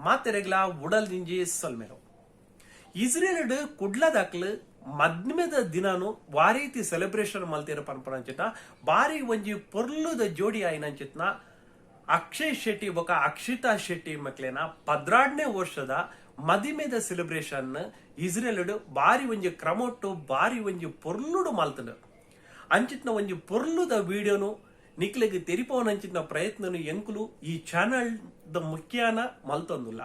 ಮಾತೆರೆಗ್ಲಾ ಉಡಲ್ ದಿಂಜಿ ಸೊಲ್ಮೆಲು. ಇಸ್ರೇಲ್ ಡ್ ಕುಡ್ಲದಕ್ಲ್ ಮದ್ಮೆದ ದಿನನ್ ವಾರೀತಿ ಸೆಲೆಬ್ರೇಷನ್ ಮಲ್ತೆರ್ ಪನ್ಪುನಂಚಿನ ಬಾರಿ ಒಂಜಿ ಪೊರ್ಲುದ ಜೋಡಿ ಆಯಿನಂಚಿತ್ನ ಅಕ್ಷಯ್ ಶೆಟ್ಟಿ ಬೊಕ ಅಕ್ಷಿತಾ ಶೆಟ್ಟಿ ಮಕ್ಲೆನ ಪದ್ರಾಡ್ನೇ ವರ್ಷದ ಮದಿಮೆದ ಸೆಲೆಬ್ರೇಷನ್ ಇಸ್ರೇಲ್ ಡ್ ಬಾರಿ ಒಂಜಿ ಕ್ರಮೊಟ್ಟು ಬಾರಿ ಒಂಜಿ ಪೊರ್ಲುಡು ಮಲ್ತ್ಂಡ್. ಅಂಚಿತ್ನ ಒಂಜಿ ಪೊರ್ಲುದ ವಿಡಿಯೋನು ನಿಕ್ಲೆಗ್ ತೆರಿಪಾವನಂಚಿತ್ನ ಪ್ರಯತ್ನನ್ ಎಂಕುಲು ಈ ಚಾನಲ್ ದ ಮುಖ್ಯಾನ ಮಲ್ತೊಂದುಲ್ಲ.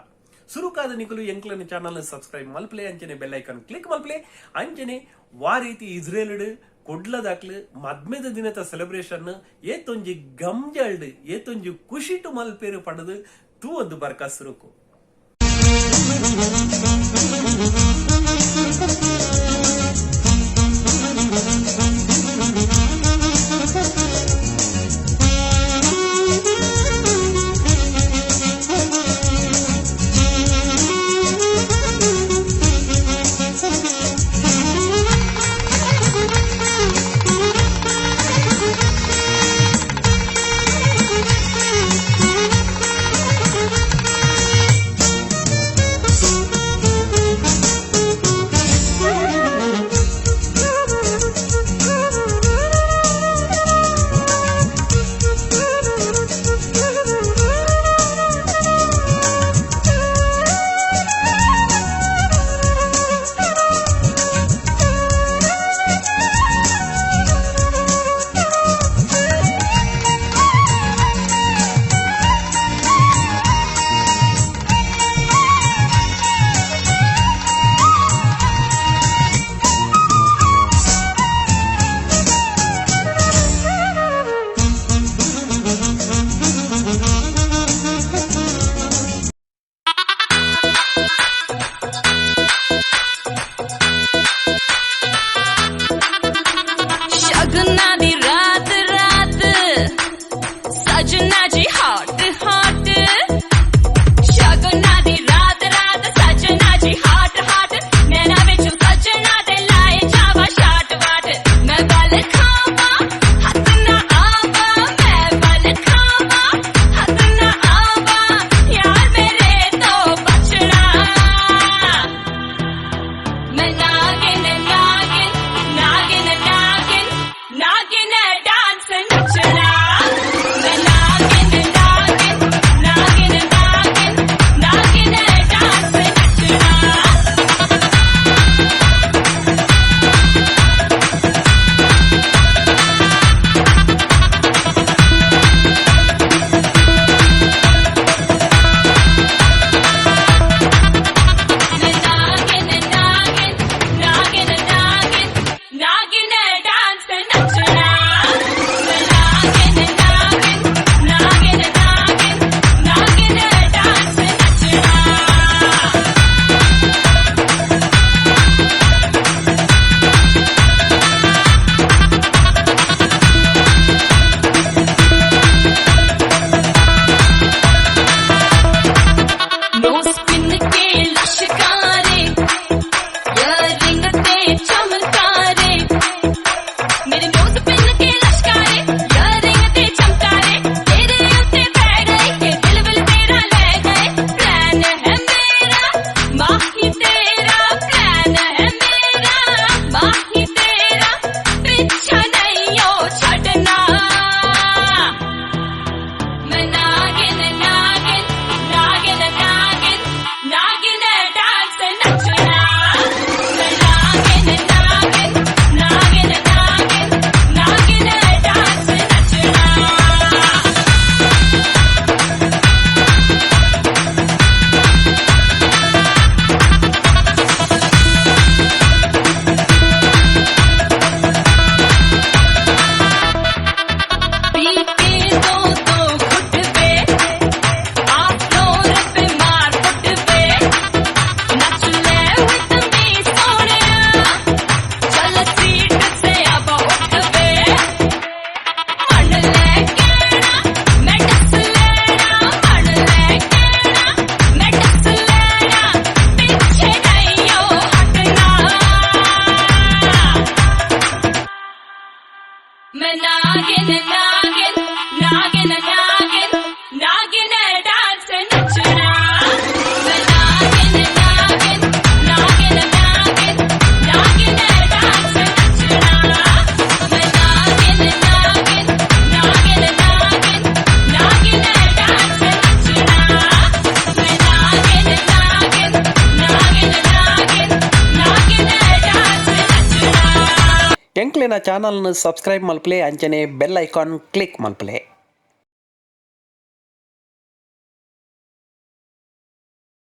ಸುರುಕಾದ್ ನಿಕುಲು ಎಂಕ್ಲೆನ ಚಾನಲ್ ನ್ ಸಬ್ಸ್ಕ್ರೈಬ್ ಮಲ್ಪುಲೆ ಅಂಚನೆ ಬೆಲ್ ಐಕಾನ್ ಕ್ಲಿಕ್ ಮಲ್ಪುಲೆ ಅಂಚನೆ ವಾ ರೀತಿ ಇಸ್ರೇಲ್ ಡ್ ಕುಡ್ಲದಕ್ಲ್ ಮದ್ಮೆದ ದಿನತ ಸೆಲೆಬ್ರೇಷನ್ ಏತೊಂಜಿ ಗಮ್ಜಲ್ಡ್ ಏತೊಂಜಿ ಖುಷಿಟ್ ಮಲ್ಪೆರ್ ಪಂಡುದು ತೂವೊಂದು ಬರ್ಕ ಸುರುಕು. ಎಂಕ್ಲೆನ ಚಾನಲ್ನ್ ಸಬ್ಸ್ಕ್ರೈಬ್ ಮಲ್ಪಲೆ, ಅಂಚನೆ ಬೆಲ್ ಐಕಾನ್ ಕ್ಲಿಕ್ ಮಲ್ಪಲೆ.